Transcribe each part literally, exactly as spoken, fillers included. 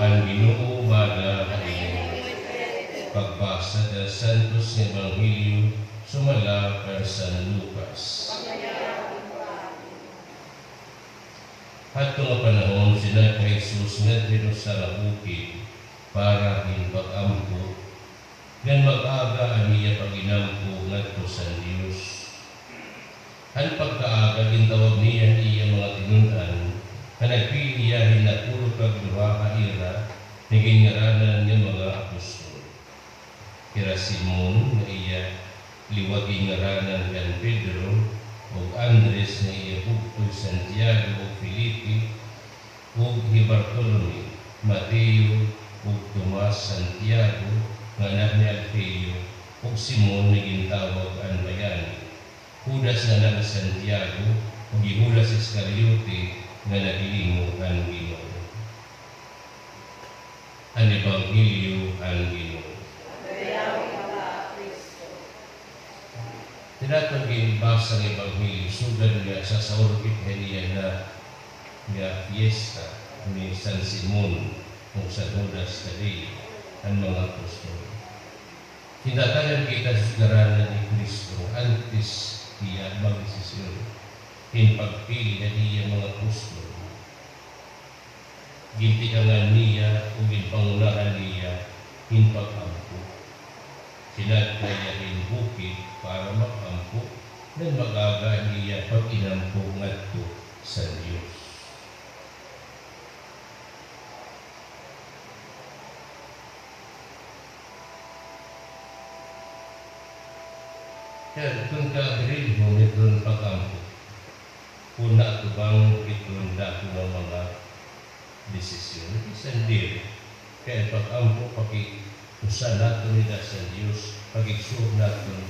An Ginoo maada ha imo. Pagbasa han Santos nga Ebanghelyo sumala kan San Lucas. Hadto nga panahon, sinadka hi Jesus ngadto hin usa nga bukid para hin pag-ampo, ngan mag-aga an iya pag-inampo ngadto san Dios. Han pagkaaga, gintawag niya an iya mga tinun-an, ngan nagpili hiya hin napulo ka duha ha ira nga ginngaranan nga mga apostol. Hira Simon nga iya liwat ginngaranan kan Pedro, ug Andres nga iya bugtoy, Santiago ug Felipe, ug hi Bartolome, Mateo, ug Tomas, Santiago nga anak ni Alfeo, ug Simon nga gintawag an Bayani, Judas nga anak ni Santiago, ug hi Judas Iscariote nga naglingo kan Ginoo. An Ebanghelyo han Ginoo. Hini aton ginbasa nga Ebanghelyo, sugad nga sasaurkit ha niya na nga fiesta ni San Simon ug San Judas Tadeo, an mga apostol. Gintatag-an kita sa ngaran ni Cristo antes hiya magdesisyon hin pagpili han iya mga apostol. Gintikangan niya o ginpangunahan niya hin pag-ampo. Sinadka hiya hin bukid para mag-ampo, ngan mag-aga an iya pag-inampo ngadto sa Dios. Kay kun kaabrilhon iton pag-ampo, kun naatubang iton dako nga mga desisyon, bisan diri. Kay an pag-ampo, pakiusa naton ngada sa Dios, pakigsuot naton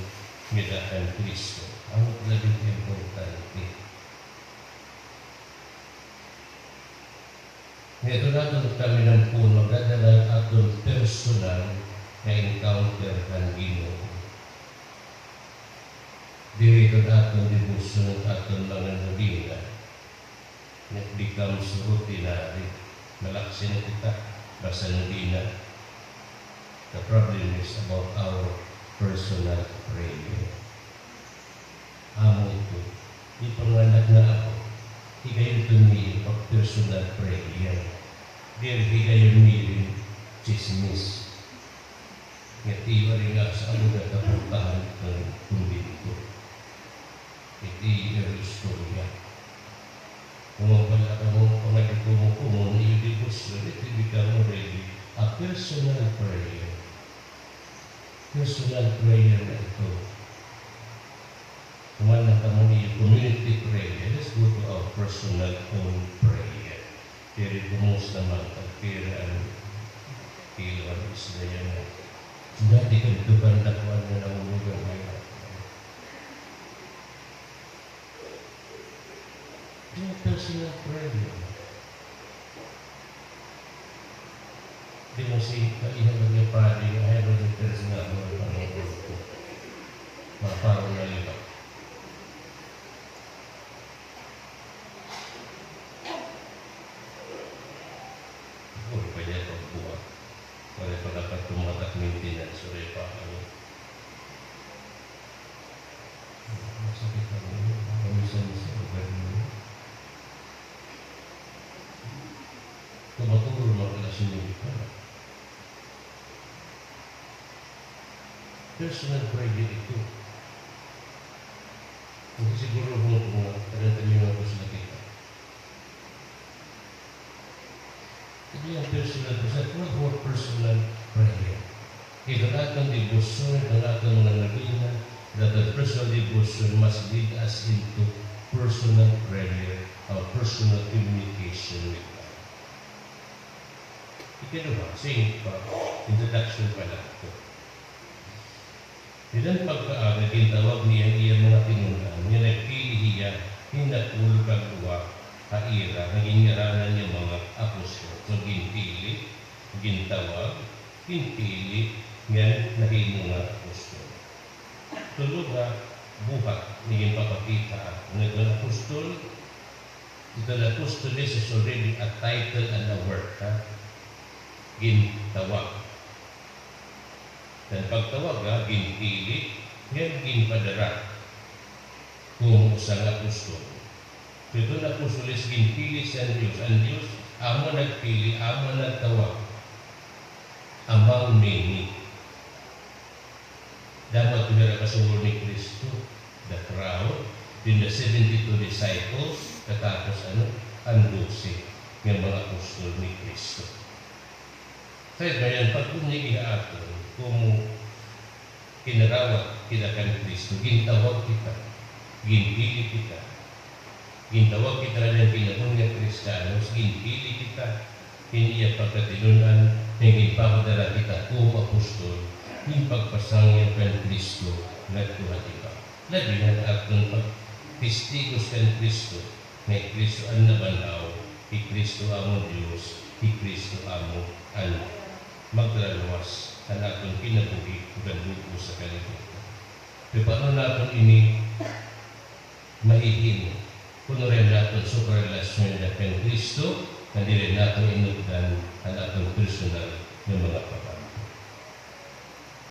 ngada kan Cristo. Amo it labing importante. Ngadto naton kami nga puno, magdadala aton personal nga encounter kan Ginoo. Diri iton aton debosyon, aton mga nobena, it becomes routinary. Malaksi na kita basta nobena. The problem is about our personal prayer. Amo ito. Di pa nga nagnaabot. Higayon ito niyo pag personal prayer. Diri higayon niyo tsismis. Nga tiyo ari nga sa amo nga kapuntahan kan kumbento. Iti iyo istorya. Kung wala kamo pangadi kumo-kumo niyo debosyon, it will become already a personal prayer. Personal prayer na ito. Human na kamo niyo community prayer, let's go to our personal own prayer. Pero kumusta man, pagpira an kilo an isda yana? Dati kadto kan dakuan nga nahulog an anak. Kaya personal prayer. Di mo si kaiha nga padi nga ayaw mo personal mo ang mga grupo. Maparo na liba. Uy, pa niya pagbuhat. Waray pa dapat tumatak maintenance, waray pa, ano. Masakit ang ulo, paminsan-minsan, ang ganun. Tumatulog, mag-alas nuebe pa. Personal prayer ito. Hindi siguro mo kung taga-taga ko sila kita. Ito yung personal, personal, personal prayer. Ito na aton debosyon, ito na aton mga nobena, that the personal devotion must lead us into personal prayer or personal communication with God. Ikaduha, singit pa, introduction pa lang ito. Dida han pagkaaga, gintawag niya an iya mga tinun-an nga nagpili hiya hin napulo ka duha ha ira nga ginngaranan nga mga apostol. So, ginpili, gintawag, ginpili, ngan nahimo nga apostol. Tulo nga buhat nga ginpapakita nga an apostol, iton apostol is already a title and a work, ha? gintawag. An pagtawag, ha, ginpili, ngan ginpadara komo usa nga apostol. So, iton apostoles, ginpili siya han Dios. An Dios, amo nagpili, amo nagtawag. Among many. Damo adto hira kasuhol ni Cristo, the crowd, then the seventy-two disciples, katapos ano, an dose nga mga apostol ni Cristo. Kay bayan pagbunyag ha aton, komo kinarawat kita kan Cristo, gintawag kita, ginpili kita. Gintawag kita nga kinabuhi nga Kristiyanos, ginpili kita. Hin iya pagkatinun-an, nga ginpapadara kita komo apostol, hin pagpasangyaw kan Cristo ngadto ha iba. Labi na an aton pagtestigos kan Cristo, nga hi Cristo an nabanhaw, hi Cristo amo an Dios, hi Cristo amo an magdara luwas han aton kinabuhi ug an bug-os nga kalibutan. Kay paano naton ini mahihimo? Kon waray naton suka relasyon kan Cristo, ngan diri naton inugdan an aton personal nga mga papa.